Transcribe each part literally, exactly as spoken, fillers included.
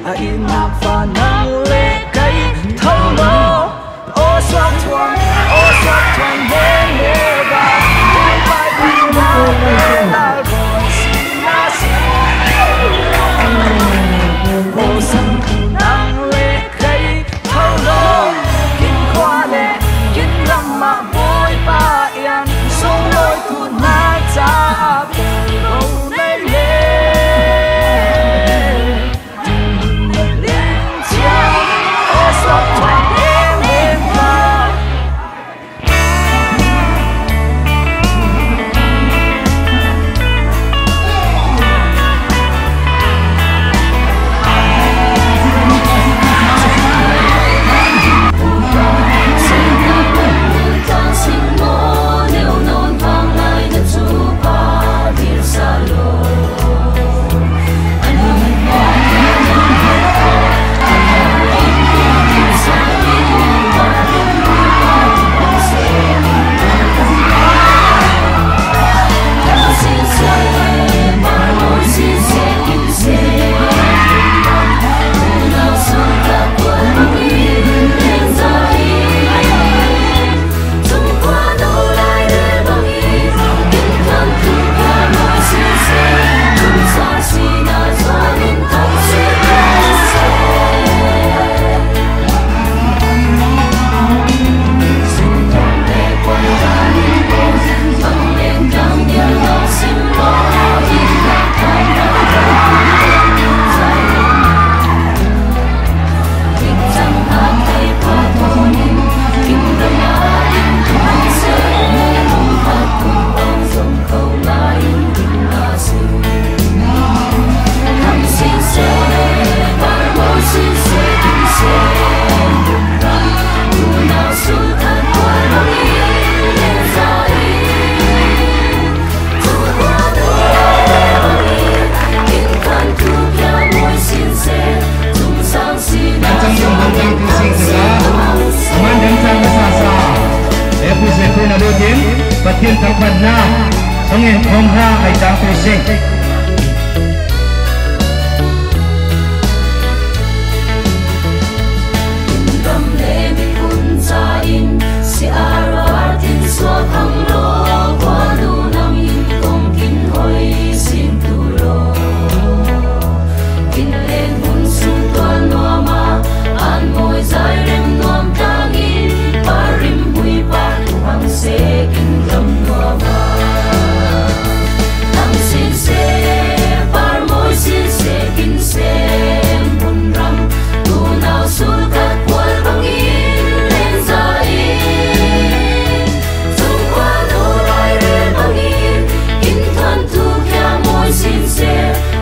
A inn ah fa nang le kei tho lo. Aw suak thuang, aw suak thuang le le ba. Pai pai pai na le lal bawi si na si. Aw sang nang le kei tho lo. Kin khua le kin ram ah Bawipa ian sung lo tu na ca a pung lo nei le. Dangchang ding, dangchang tu sing sila. Aman dangchang masa sa. Epu sepu na lutin, Pathian thangphatna. Song en khom ha, ai chang tu sing. Ram le mi kun cha in, si a ro a tin sua khang lo, kua nu nang in kong kin hoi sin tu lo. Kin len hun sung tuan nuam a, an moi zai rem nuam tang in, pa rim hui pa tu hang se kin ram nuam a. Tang sin se, par moi sin se, kin sem hun ram, tu nau sul kat kual bang in, len za in. Tung kua nu lai re bang in, kin tuan tu kia moi sin se,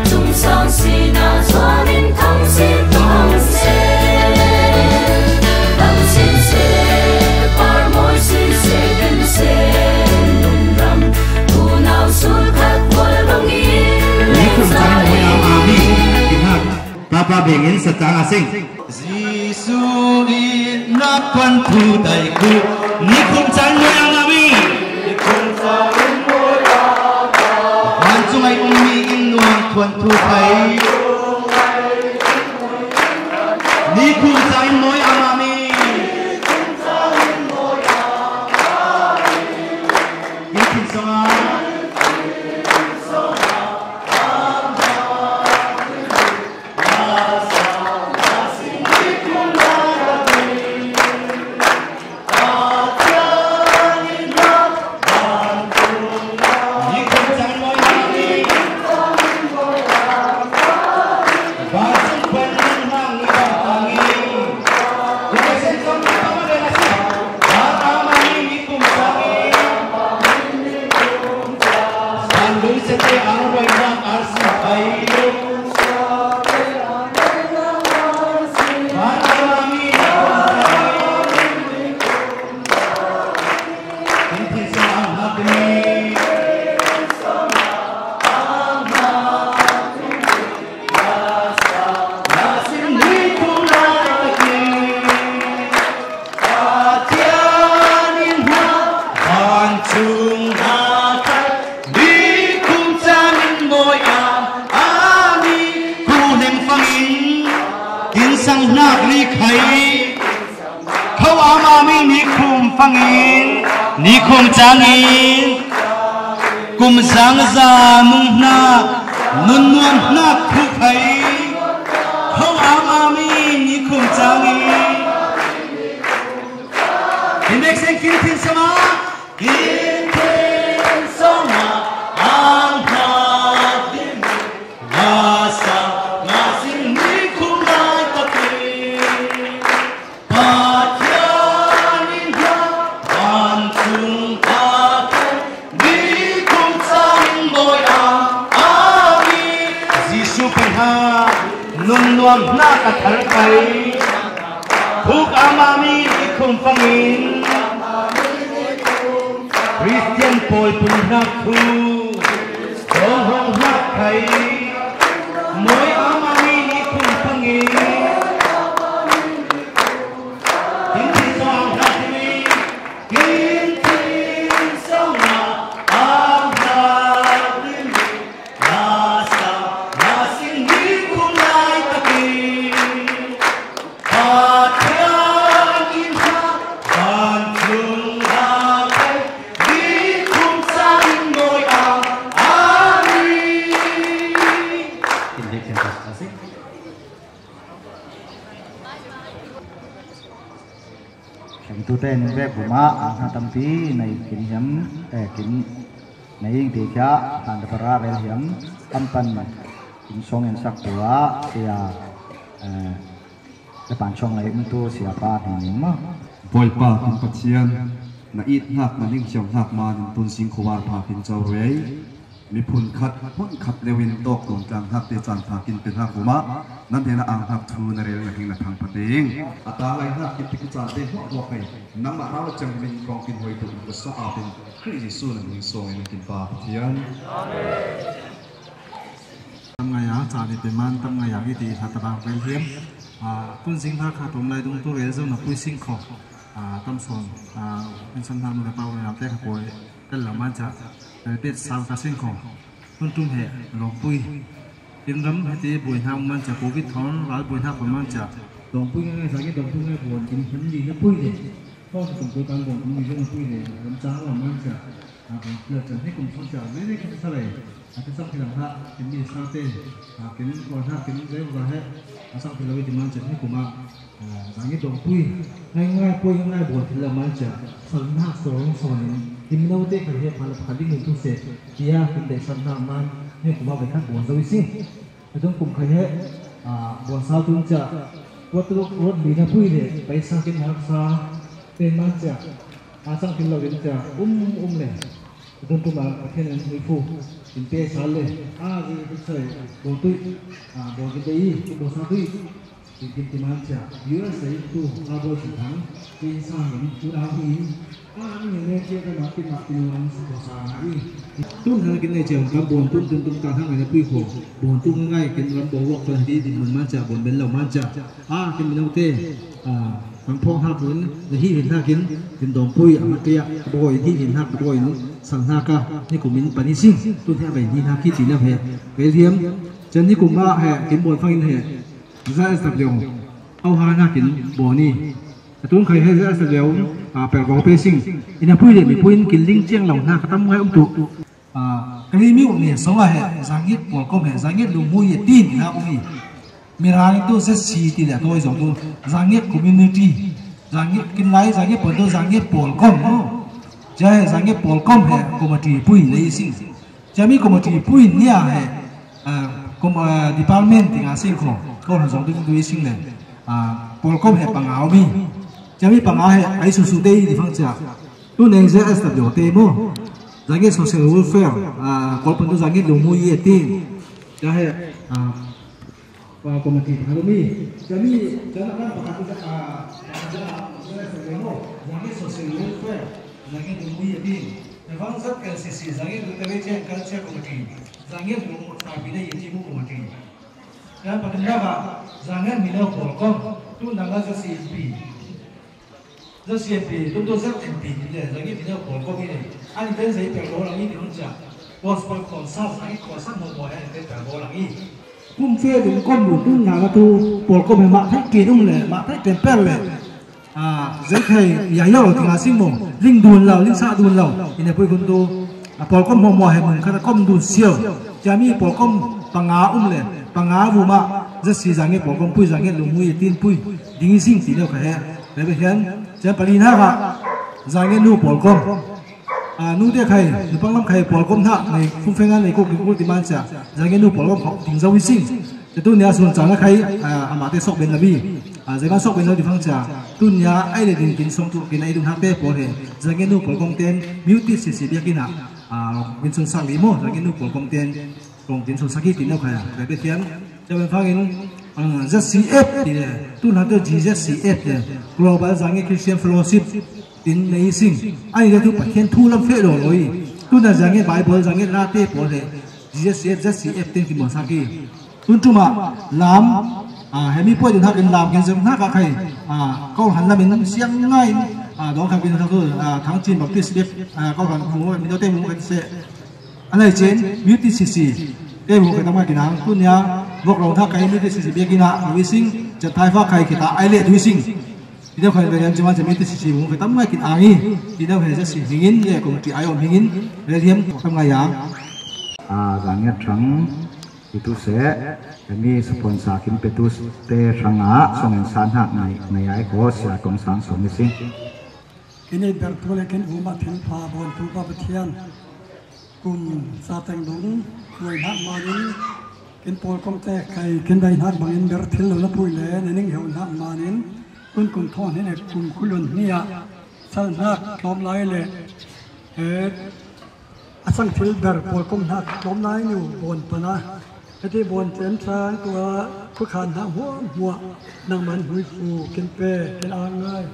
tung sang si na zuan in tang sin tang se. Tang sin se, par moi sin se, kin sem hun ram, tu nau sul kat kual bang in, len za in. Papa bengin satang asing. Jesu in na kuan thu dai ku. Nikum chan moi ama mi. Van chung ai um mi in nuang kuan thu kai. Nikum chan moi ama mi. Nikum chan. Nikhum changin kum sangza nunghnak nunnuamhnak thuphei kho amami nikhum changin. Index and Kintin Sama. Kintin Sama. Ang hak din. Ngasa, ngasing nikhum lai tapi. Pathian in hna vancung a thei, nikum cang bawi a, amen. Jesuh pei hna, nunnuam hna ka thar pei. Thuk amami nikum fangin, Christian pawl pum hna thu, kong hong hna thei. Mawi amami nikum fangin, Thank you, teh, nungvek buma, a hna tampi, na kin hiam, eh, kin, na ing te kya, han da para rel hiam, ampan, in song in sak tua, sia, eh, da pan song lai um tu, sia pa, hna ning ma. Bawipa, kan Pathian, na it hnak, na ning hiam hnak ma, nin tun sing khuar pha kin cau rei. Miphun khat, hmun khat leuin tawk tawn tlang hnak te caan hnak in pe hnak um ah, nan hnenah ang hnak thu na rel na hing na thang pha ding. A ta lai hnak in tiki caan te hmuah hmuah hei, nangmah rau le cang min kong kin hoi tu in ka sa apin Khrih Jesuh nan hing sawng in kin pa Pathian. Tam ngai a, caan i pe man tam ngai a, i ti sa tabang rel hiam. Ah, kun zing hnak kha tom lai dung tu rel zo na pui sing kho. Ah, tam sawn, ah, in san hnak nu le pau le nau te kha koi. Tel lo man ca, tel pet sau ka sing kho. Hun tum he, lawmpui. Kin ram he te buai hna man ca, covid thon, ral buai hna man ca. Lawmpui ngai ngai sa ke, lawmpui ngai buan, kin hun li na pui le. Thon tum pui kan buan, kum li na pui le. Ram ca la man ca. A buan kia ca, he kum thon ca, le le kin sa le. A te sang ki lam ha, kin mi sa te. A kin buan ha, kin le la he. A sang ki la we di man ca, he kum a. Zangit dawngpui, ngaingai pui, ngaingai bawl thil a man cia, salnak sawng sawng in, timno te kha he phan a phan ding in tu se, tia kin dei salnak man, ni kuma ve khat bawl zo i si. Ka dong kum kha he, bawl sa tun cia, kuat tu kuat li na pui le, pai sa kin hak sa, pen man cia, a sang kin lo in cia, um, um le. Ka dong kum a, ka thian in hui fu, in pe sa le, a, zi tu sai, bawl tui, bawl kin dei, bawl sa tui. Kin, kin, kin man cia, U S A tu, a bawi si thang, kin sa ngin, tu a hi, a, ni ne cia ka mak, kin mak, kin mak, si ko sa na i. Tun ha kin ne cia, kan bon tun, tun, tun, ta hang ne pui ko, bon tun ngai, kin ram bo wok, kin di, di mun man cia, bon ben lo man cia. A, kin mino te, a, kan phong ha pun, na hi hin ha kin, kin dong pui, a, ma tia, ka bawi, hi hin ha, ka bawi, san ha ka, ni kum in pani sing, tun ha bai, ni ha ki ti na he, he liam, cia ni kum ma he, kin bon fang in he, Z S W. Au ha na kin bawni. A tun khai he Z S W, a, per bawng pe sing. Ina pui le mi pui in kin ling ciang lo na ka tam ngai um tu. A, ka li mi u ne song a he, zangit pawl kom he, zangit lu mu ye tin na um i. Mi rang tu Z C ti le toi zong tu, zangit community. Zangit kin lai, zangit pawl tu, zangit pawl kom. Jai zangit pawl kom he, committee pui le sing. Jami committee pui nia he, ah, com-, ah, department tinga sing kho, ko han zong ding dui sing le, ah, pawl kom he panga omi. Jami panga he, ai su su te di fang cia. Tu neng Z S W te mo. Zangit social welfare, ah, kol pun tu zangit lu mu ye ti. Ja he, ah, Committee pakhat um i, cami, cami kan pakhat i, ah, pakhat i, ah, zangit social welfare, zangit um i a ti. Navang Z L C C, zangit literature and culture committee, zangit um sabi na i ti mu committee. Kan pathum dah ah, zangit mino pawl kom, tu nang Z C M P. Za C M P, tum tu Z M P le, za ngi pina pawl kom i nei. Ani pen za i pel lo lang i ti hong cia. Gospel concert, za ngi concert mo mo ani pen pel lo lang i. Kum fe ding kom lu tum na la tu pawl kom he mah thai ke dum le, mah thai pen pel le. A, zei khai ya yo ti nga sing mo, ling dun lo, ling sa dun lo. Ine pui kun tu, a, pawlkom mo mo he mun khat a kom dun sio. Jami pawlkom panga um le, panga vuma, zasi zange pawlkom pui zange lungui tin pui, ding sing ti lo kha he. Bebe hian, jam pali na kha, zange nu pawlkom. A, nu te khai, nu panglam khai pawlkom na, nei, fung fenga nei ko kin kul ti man cha, zange nu pawlkom khop ding zo sing. Te tunia sun chana khai, a, amate sok ben labi. A, zeima sok ben labi fang cha. Tunia ai le din kin song tu kin ai dun hak te pawl he. Zange nu pawl kong ten, miu ti si si biak ina. A, kin sun sak li mo, zange nu pawl kong ten, kong kin sun sak i tin lo khai. Bebe thiam, te ben fangin, a, Z C F ti le. Tun hak te G Z C F te. Global Zange Christian Fellowship. Tin nei sing. Ai le tu Pathian thu lam fe lo lo i. Tuna zange Bible, zange la te pawl he. G Z C F, Z C F ten ki mo sak i. Tun tuma lam, a, hemi poi dun hak in lam ken zem hak a khai, a, ko han lam in siang ngai, a, dong hak in hak tu, a, Thang Chin Baptist Bek, a, ko han mu, mi do te mu kan se. Anai chen, U T C C, te mu kan tam ngai kinang, tunia, bok rong hak kai U T C C bek ina, wi sing, chat thai fa kai kita, ai le tu sing. Ti deuh khan ve hian chuan chami te si si mu kha tam ngai kin ang i, ti deuh he za si hmingin nge kawng ti ai awm hmingin, ve hian tam ngai ang. A, Zangiat Thang, i tu se, emi sponsor kin pe tu te hranga, song en san hak ngai, ngai ai ko, sia kawng sang song ni si. Kin ei ber tu le kin vuma thil pha bawn tu pa Pathian. Kum sa teng dung, nuai hnak manin, kin pawl kawng te kai, kin dai hnak bangin ber thil lo na pui le, na ning heu hnak manin, tun kum thawn hin he kum kulun hnia, sal hnak tlawm lai le, he, a sang thil ber pawl kawng hnak tlawm lai niu bawn pana, heti bawn tlem sang tua, khukhan hnak hmuah hmuah, nangman hmui fu, kin pe, kin ang ngai.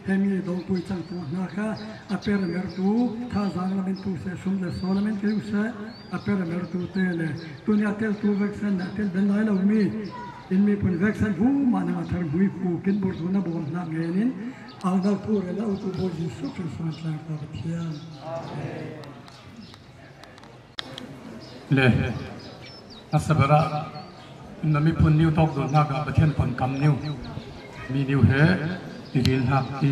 Hemi dawngpui changtu hna kha a per a mertu, thazang lamin tu se, sum le saw lamin keu se, a per a mertu te le, tunia teltu vek sen a tel ben lai lo mi, in mi pun vek sen bu ma nang a thar hmui fu kin bur tu na bawm hna ngenin, ang dal pu rel a utu bawi Jesu Kristo an tlang ta Pathian. Le, a sabara, na miphun niu tawk dun hnak ah Pathian pon kam niu, mi niu he, i ril hnak ti.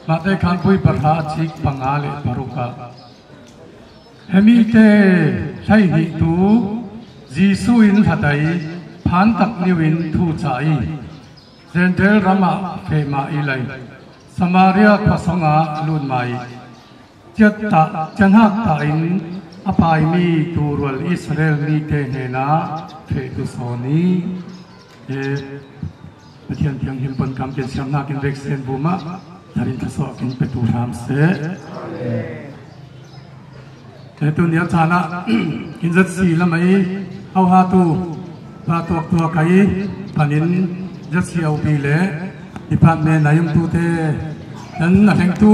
Mate khan pui parha a chik panga le paruk ah. Hemi te hlei hnih tu, Jesu in hladai, phan tak niu in thu cha i. Zentail ramah feh mah i lai, Samaria khuasawngah lut mah i, ciattah, cianhak tahin a paimi turual Israel mite hnenah feh tu sawn i, e, Pathian thianghlim pon kam ken siamhnak in veksen bumah, darin thluasuah kin petu hram seh. He tunia chan ah, kin zat si lamah i, hoha tu, pa tuak tuak a i, panin zat si aupi le, department a i umtu te, nan a hlengtu,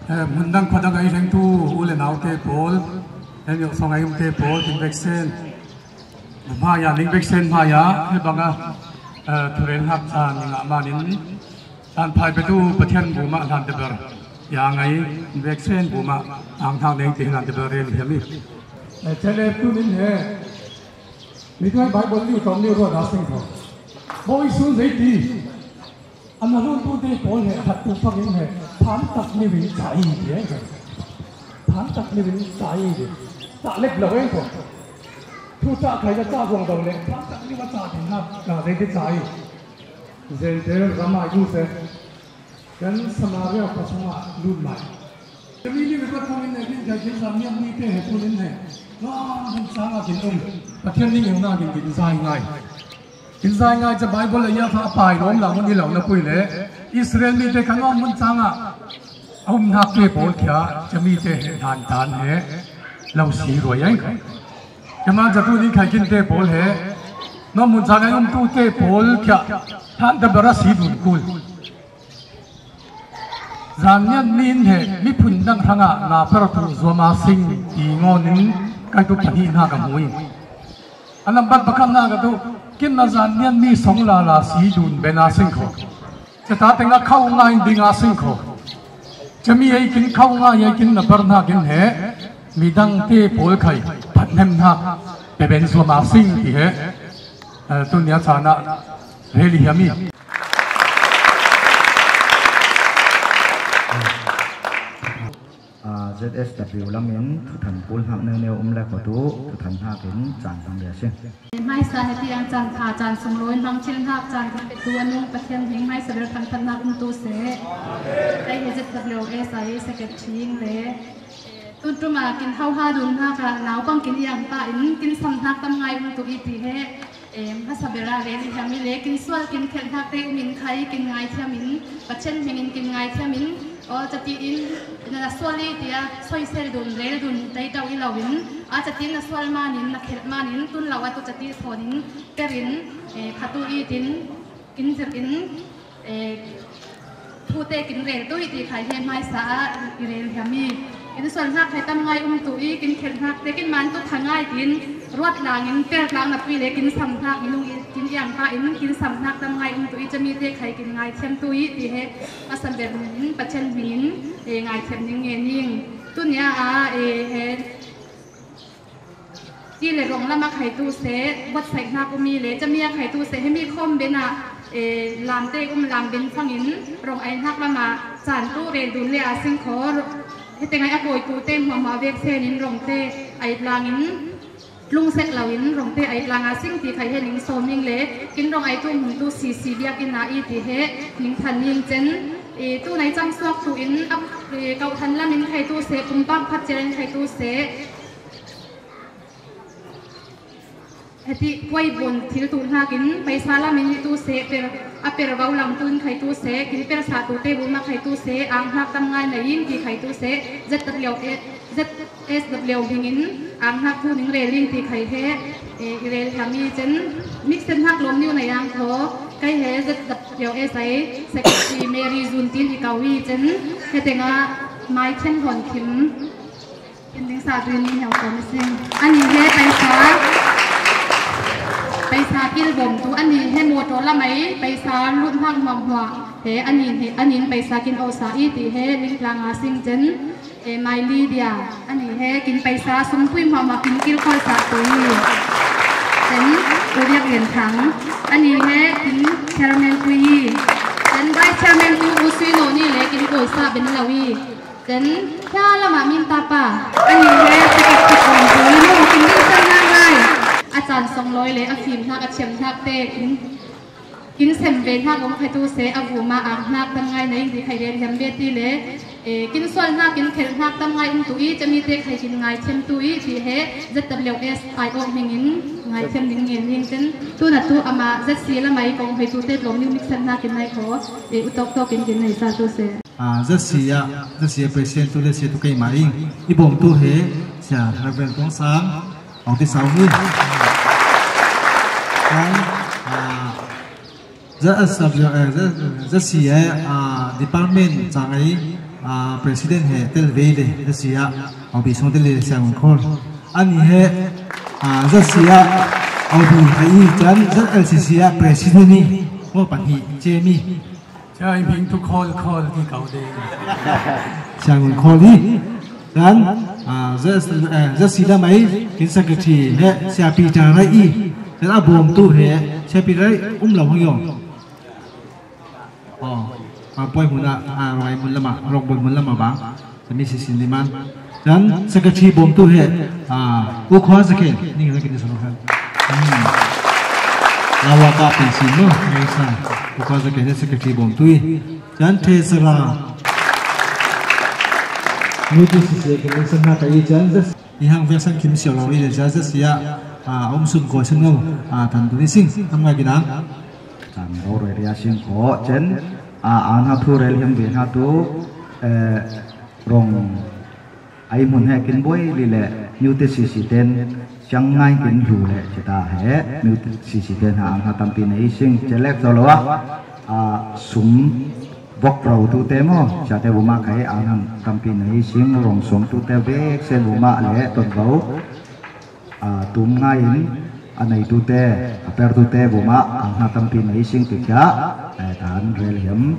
eh, hmun dang khua dang a i hlengtu, u le nau te pawl, he miawhsawng a i um te pawl, kin veksen. Hmai ah, ning veksen hmai ah, he bang a, eh, thurel hak chan i ngah manin, Hlan phai petu Pathian bumah hlan teber. Ya ngai veksen bumah ang thang deng ti hlan teber rel hiam i. Eh, chele tunin he. Mi tuai Bible niu tom niu ruat a sing ko. Bawi sun zei ti. An a lun tu te pawl he, khat tu pangin he. Phan tak niu in chai ti he. Phan tak niu in chai ti. Ta lek lo en ko. Thu cha khai ka cha zuang do le. Phan tak niu a cha ti na. Ka zei ti chai. Zentail ramah i tu se, kan Samaria khuasawngah lut mai. Kami ni ka kong in nekin ka kin Zangiat mite he tunin he. Nuam hun changah kin um. Pathian ning euna kin kin zai ngai. Kin zai ngai ca Bible a ia kha a pai lawm lam ni lo na pui le. Israel mite kha nuam hun changah a um hnak te pawl khia ca mite he hlan tan he lo si ruai ai. Keman ca tu ni khai kin te pawl he. Nuam hun changah a um tu te pawl khia hlan ta ber a si dun kul. Zangiat ni in he miphun dang hrangah na per tu zuama sing ti ngawn in kai tu pahnih hna ka hmu i. A lambat pakhat hna ka tu, kin na Zangiat ni song lala si dun bena sing kho. Cata tengah kho ngai ding a sing kho. Cami ei kin kho ngai ei kin na per hna kin he midang te pawl khai phat hnem hna pe ben zuama sing ti he. Eh, tunia chan ah rel i hiam i. Z S W lamin thuthan pul hnak neu neu um le kho tu thuthan hnakin caan hmang lia sing. Hmaisa heti ang caan pha, caan sunglawi hmang thil hnak caan kan petu a nung Pathian hming hmaisa ber thangthat hnak um tu seh. Kei he Z W S I secretary le tun ṭum a kin hoha dun hnak ah naupang kin iang pah in kin sam hnak tam ngai um tu i ti he. Em, hmasa ber ah rel i thiam i le kin sual kin khelh hnak te um in khai kin ngaithiam in Pathian hming in kin ngaithiam in aw cati in na sual i tiah soisel dun rel dun tei dau i lo in a cati in na sual man in na khelh man in tun lo a tu cati sawn in per in, eh, khatu i tin kin zir in, eh, thute kin rel tu i ti khai he hmaisa ah i rel hiam i kin sual hnak khai tam ngai um tu i kin khelh hnak te kin man tu tha ngai tin ruat lang in per tlang na pui le kin sam hnak i nung i kin iang pah in kin sam hnak tam ngai um tu i cami te khai kin ngaithiam tu i ti he a sam ber in Pathian hming in, eh, ngaithiam ning nge ning tunia a, eh, he ti le rong lam a khaitu seh, vawt saih hnak um i le cami a khaitu seh, hemi khawm ben ah, eh, lamte um lam ben fangin rong ai hnak lam ah caan tu rel dun le a sing kho, hete ngai a kawitu te hmuahhmuah vek sen in rongte ai tlang in tlung sek lo in rongte ai tlang a sing ti khai he ning sawm ning le kin rong ai tu hmun tu sisi biak in a i ti he ning than ning cen, eh, tu nai cang suak tu in a, eh, kauh than lam in khaitu seh, pumpak phat cer in khaitu seh. Heti kuai bun thil tu hnakin paisa lam in tu seh per, a per bau lang tun khai tu seh, kin per sa tu te bu ma khai tu seh, ang hnak tam ngai na in ti khai tu seh, Z W, Z S W hing in ang hnak tu ning rel in ti khai he, eh, i rel hlam i cen, mix hnak lom niu na yang tho, kai he Z W S I secretary Mary Zun tin i kau i cen, he tengah mai khen hon kim. Kin ding sa tu in hau ko missing. Ani he paisa, paisa kil bom tu, ani he motor lamai paisa lut hang hmang hmua. He ani he, ani paisa kin osa i ti he ling tlang a sing cen. E mai li dia. Ani he kin paisa sum pui hmang hmang kin kil kol sa tu i. Cen u riak lian thang. Ani he kin chairman tu i. Cen vice chairman tu u sui no ni le kin kol sa ben lo i. Cen hia lamah min tapa. Ani he ticket kit bawm tu in hong kin ding san hna ngai. A caan song lawi le a fim hnak a thiam hnak te kin, kin sem ve hnak om khai tu seh a vuma ang hnak tam ngai na in ti khai rel hiam ve ti le, eh, kin sual hnak kin khelh hnak tam ngai um tu i cami te khai kin ngai thiam tu i ti he Z W S I awk hming in ngai thiam ding ngen ning cen tu na tu amah Z C lamai kong hoi tu te tlawm ning mixan hnak in nai kho, eh, u tawk tawk in kin nei sa tu seh. Ah, Z C ah, Z C ah president tu le si tu keimah ing. I bawm tu he, sia Reverend Tuang Sang, Aung Ti Sau ni. Kan, ah, Z S W, eh, Z-, Z C ah, ah, department cang ai, ah, president he tel vei le, Z C ah, Aung Bi Song tel le siang khol. Ani he, ah, Z C ah, Aung Bi hai i chan, Z L C C ah president ni, mo pan hi, Jamie. Chai hming tu khawl khawl ti kau ding. Siang un khawl hi. Dan, ah, Z, eh, Z C lam ai, kin secretary he, siapi ta rai i. Dan a bawm tu he, siapi rai um lo hang yong. Oh, ah, poi mun a, ah, rai mun lama, rok boi mun lama bang. Sami si sin liman. Dan secretary bawm tu he, ah, u khua zake, ning zake ni sanu han. Hmm. Lawa ka pin sin no, ni sa. U khua zake he secretary bawm tu i. Dan te sara. Mutu si se ke ni sana ka i dan. I hang vek san kim siau lo i le ja ja sia, ah, om sun ko sim no, ah, tan tu ni sing, tam ngai ginang. Tan lo re ria sing ko, chen, ah, an ha thu rel hiam ve ha tu, eh, rong Ai hmun he kin buai li le, New T C C ten siang ngai kin hlu le cita he, New T C C ten ha ang ha tampi nei sing, celek zo lo a, a, sum bok rau tu te maw, siate bu ma khai ang ha tampi nei sing, rong sawm tu te bek sen bu ma le ton bau, a, tum ngai in, a nei tu te, a per tu te bu ma ang ha tampi nei sing ti kia, e, tan rel hiam,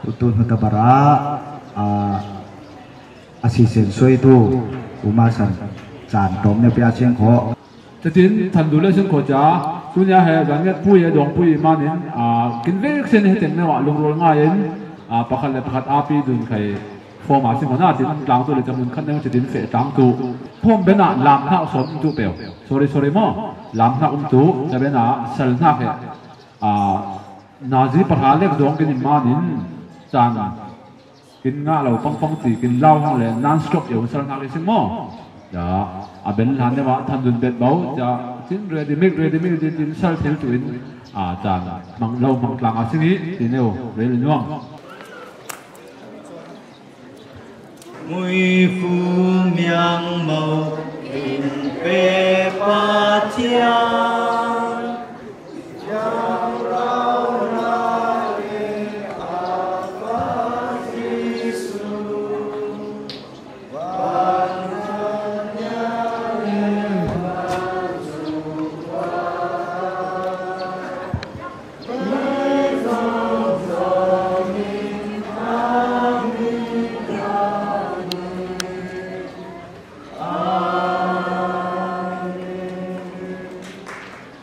tu tu hnu ta bara, a, A sisen soi tu, uma san, caan tawm ne pia sing kho. Tatin than du le sing kho ca, tunia he zanget pui he dawng pui manin, a, kin vek sen he teng ne wah lungrual ngai in, a, pakhat le pakhat api dun khai, Form a si maw na, tin an tlang tu le ca mun khat neu ci tin feh tlang tu. Form ben ah lam hnak sawm um tu peuh. Sorry, sorry maw. Lam hnak um tu, ca ben ah sal hnak he. Ah, nazi pahra lek zawng kin in man in, caan kin ngah lo pangpang ti kin lau hang le non-stop eu sal hnak i sing maw. Ya, a ben hlan neu ah than dun bet bo, ya, tin ready mik, ready mik, tin, tin sal thil tu in, ah, caan mang lo mang tlang a sing i, tin eu, rel nuam. Muifu miang mo in pe Pathian.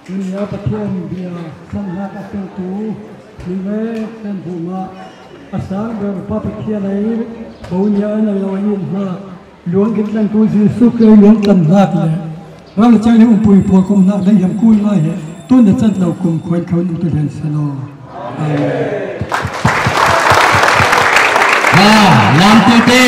Tunia Pathian bia sanhak a pengtu, mi le kan huma a sang ber pa Pathian ai, bo nia an lo ai hna. Luang kin tlantu Jesuh Khrih luang tlanhnak le ralchai le umpui pawl kum hnak dang hiam kun lai he tun na chan lo kum khuai kho nu tu hlen selaw. Amen. Ha, lam tete.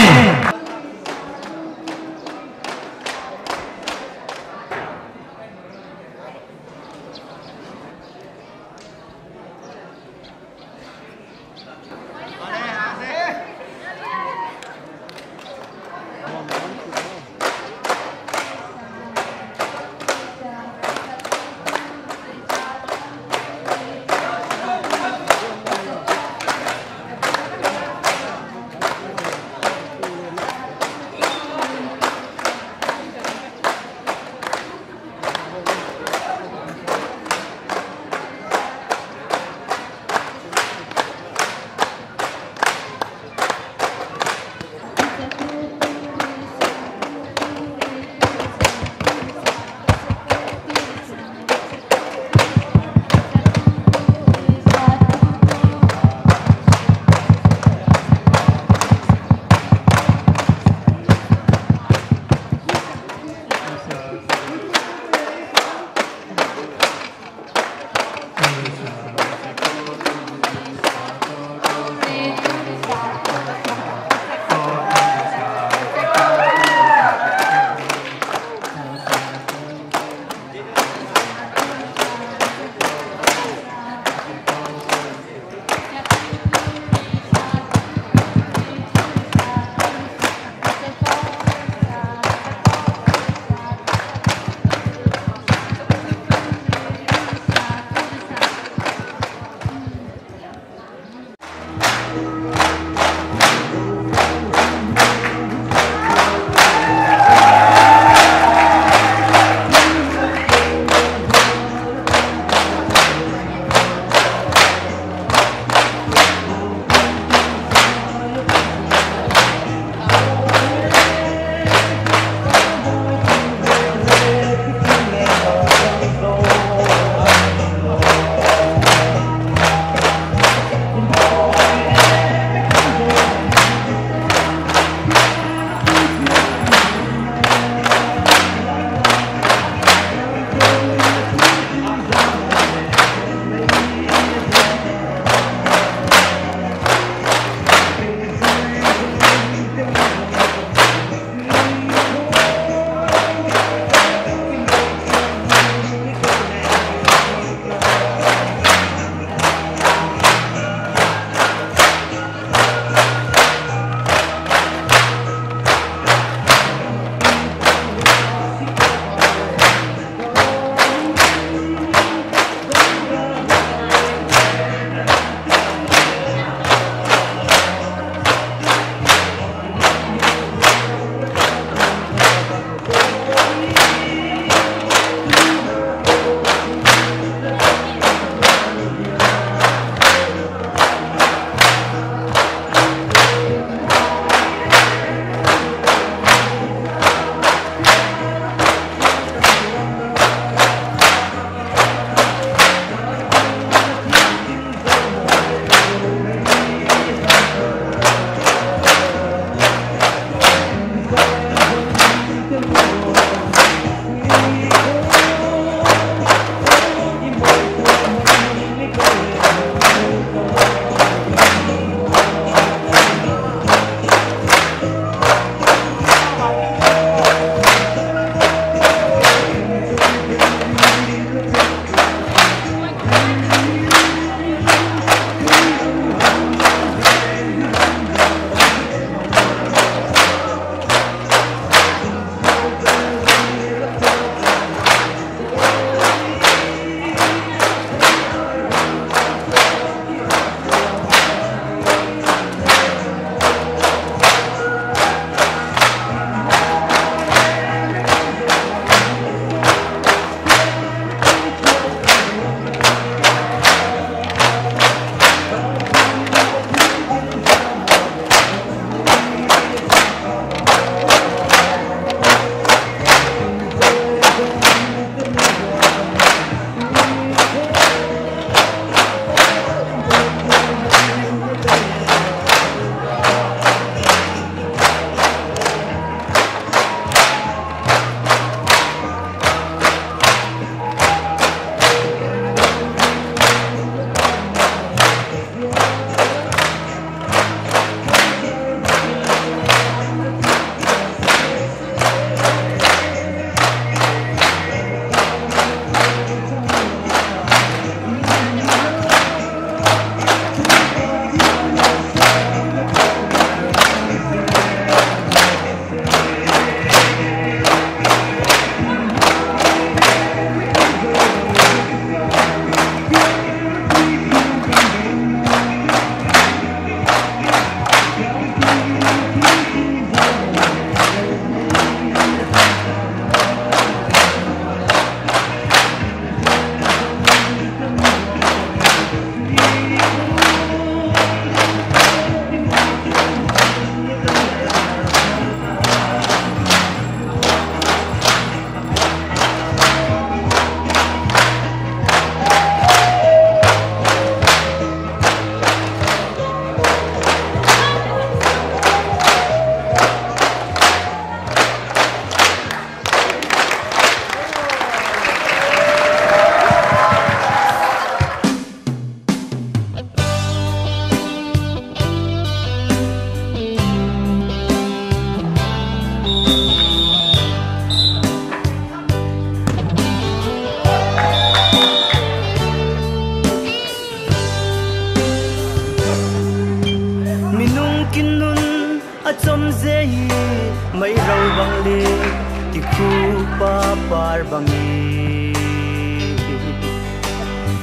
Pupa par bang i,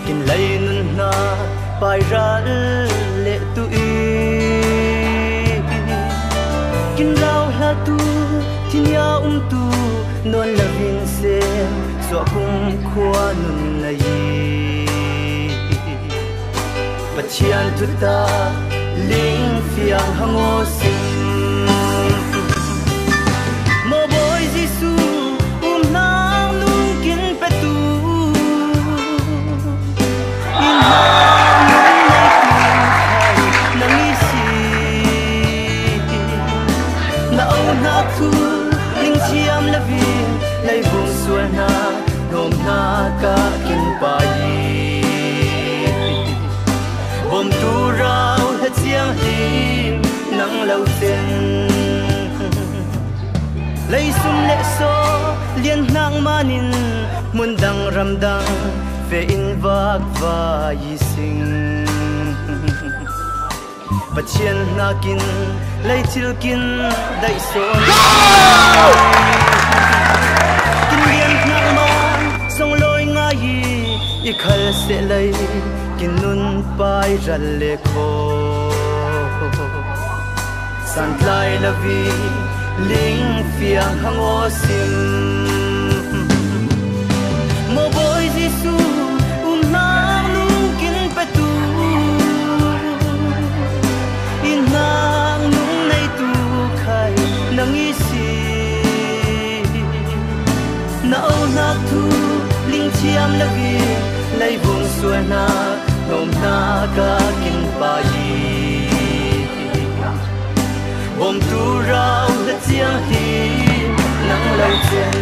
kin lei nun hna pairal le tu i, kin rau hla tu, thinia um tu, non la vin se, suah kum khua nun na i. Pathian thutak ling fiang hang aw sim. Maw Bawi Jesuh, umnak nung kin petu, i hnak nung neitu kha nang i si. Na auhnak thu ling thiam lo in, leivung sualnak nuamhnak ah kin pai i, bawmtu rau hla ciang hi nang lo cen. Leisum le saw lian hnak man in, hmun dang ram dang feh in vak vai i sing. Pathian hnakin lei thil kin daih sawn. Kin lian hnak man songlawi ngai i, i khal sehlei kin nun pai ral le khaw. Santlai lo i ling fiang hang aw sim. Maw Bawi Jesuh, umnak nung kin petu, i hnak nung neitu khai nang i si. Na auhnak thu ling thiam lo i, leivung sualnak nuamhnak ah kin pai i, bawmtu rau hla ciang hi nang lo cen.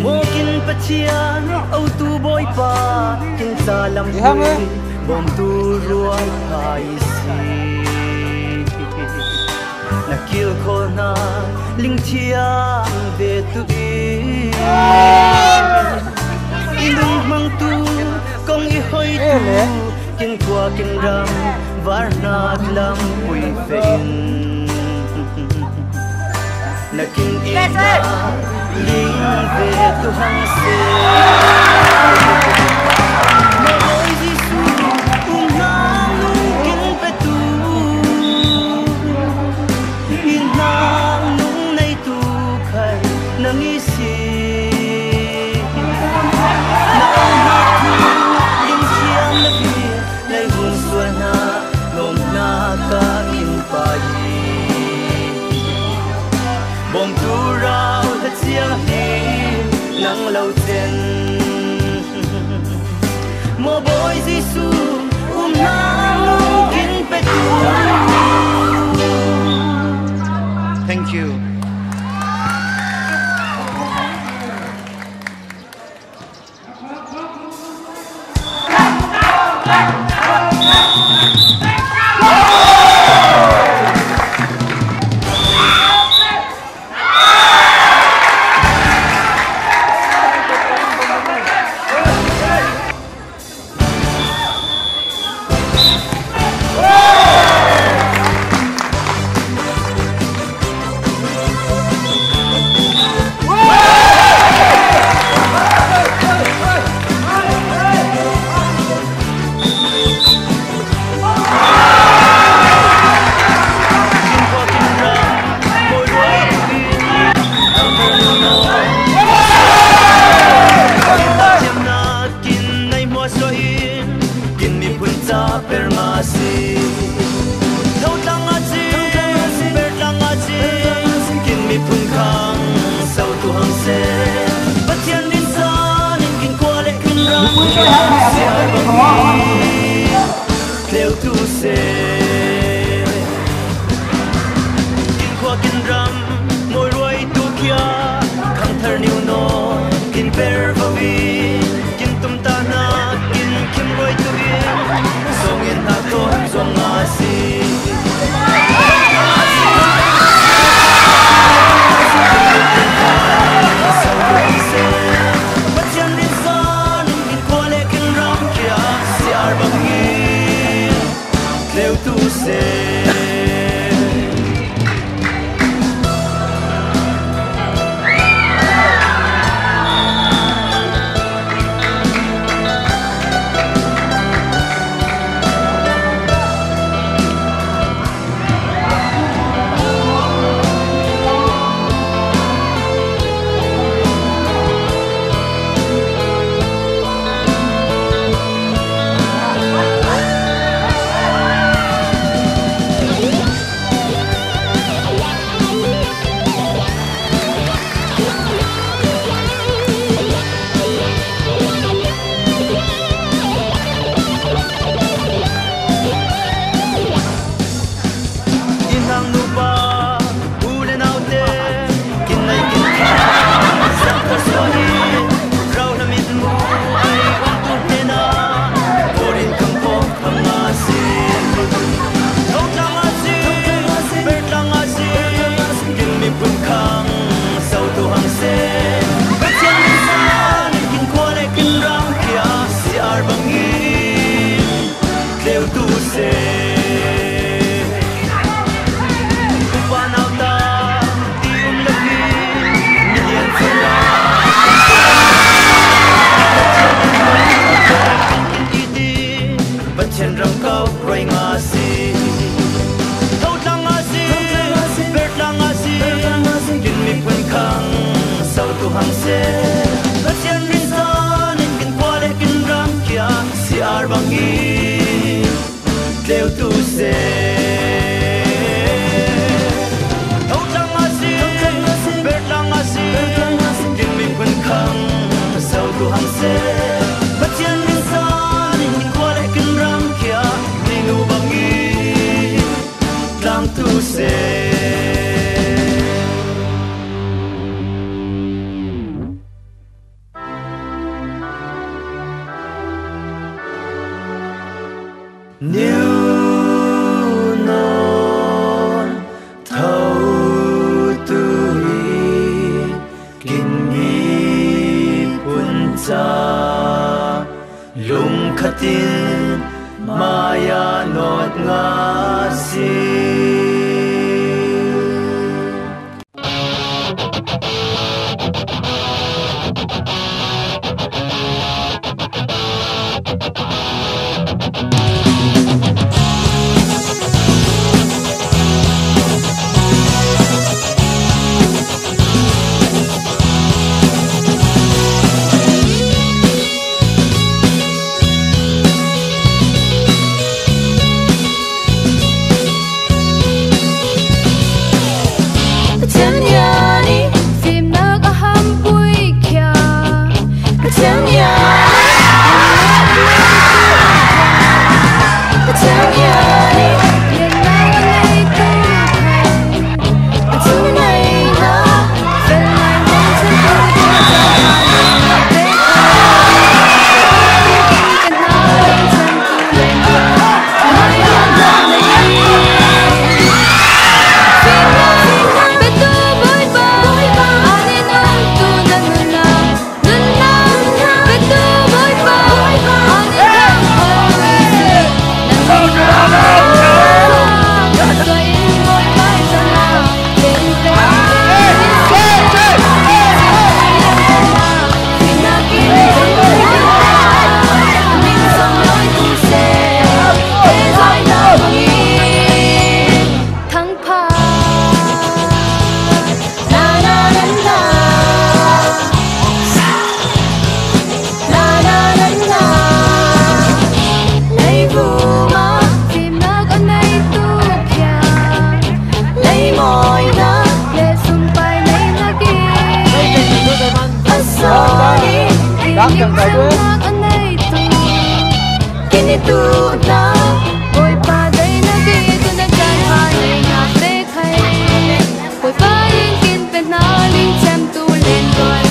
Maw kin Pathian, autu Bawipa, kin ca lam bawmtu ruai kha i si. Na kilkhawl hna ling thiam ve tu i, i lunghmangtu kong i hoitu, kin khua kin ram, varnak lam pui fe in. Na kin i na ling ve tu hang si. Na Bawi Jesuh, umnak nung kin petu, i hnak nung neitu khai nang i si. Na auhnak thu ling thiam lo i, leivung sualnak nuamhnak ah kin pai i, bawmtu rau hla ciang hi nang lo cen. Maw Bawi Jesuh, umnak nung kin petu. Thank you. Kin nei hmuasuah in, kin miphun ca per nga si. Thotlang ah cin, pertlang ah cin, kin miphun khang so tu hang se. Pathian rinsan in kin khua le kin ram, tleu tu se. Kin khua kin ram, mawi ruai tu khi Niu no, kin per vawi, kin tum ta na, kin kim roi tu in, song in na to, song a si. Pathian rin san, kin kua le kin ram kia, siar bang in, tleu tu se. Kin hang nupa, u le naute, kin nai kin kha, sang ka suani, rau na mit mu, ai, um tu hena, korin kang pok, kang asi. Thotlang asi, bertlang asi, kin mi pun kang, sau tu hang se. Pathian rin san, kin kua le kin ram kia, siar bang in, tleu tu se. Upa nau ta, ti um lo hi, mi lian fu la. Iti, Pathian ram kau roi nga si. Thotlang asi, bertlang asi, kin mi pun kang, sau tu hang se. Pathian rin san, kin kua le kin ram kia, siar bang in, tleu tu se. Thotlang asi, bertlang asi, kin mi pun kang, sau tu hang se. Pathian rin san, kin kua le kin ram kia, ni nu bang in, tlang tu se. Niu non tho tu i kin mi pun cha lungkhatin maya not nga si. Pathian nih fimnak a hampui khia. Pathian nih, Pathian nih liannak a nei tu. Leivum ah fimnak a neitu khia, leimawina le sumpai neina ki a sawni, fimnak a neitu kinitu na, Bawipa deina ki tuna kan hai neina pek hai. Bawipa in kin pe na ling cem tu len roi.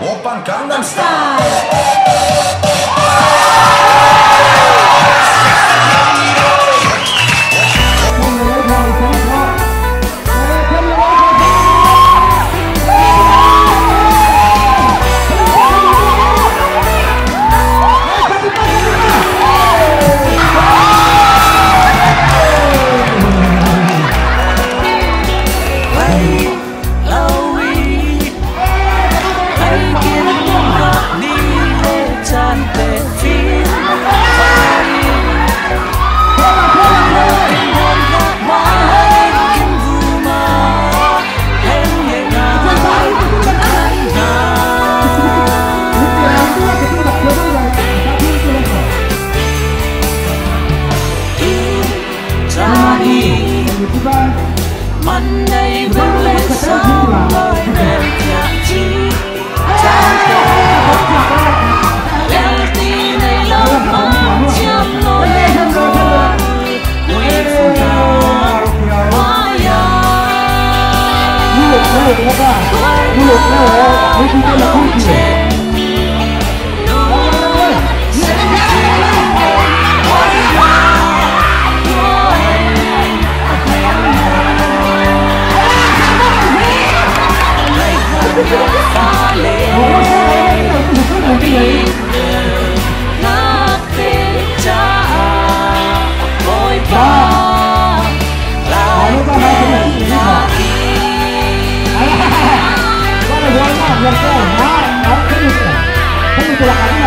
Oppan Gangnam Style.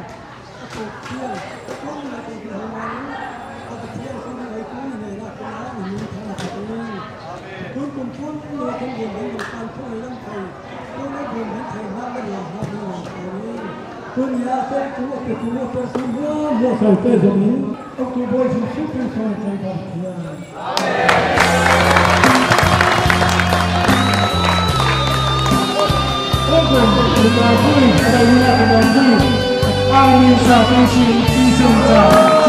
a tawp ciang, a kuang le tawp in hong man in, a Pathian kong ngai kong i nei na kong a i min thang a tak in. Kun kum kuang le kan guan ding ding kan thong i lam thei, kong le guan ding thei na le guan ha ding guan thei in. Kun ya te Amen.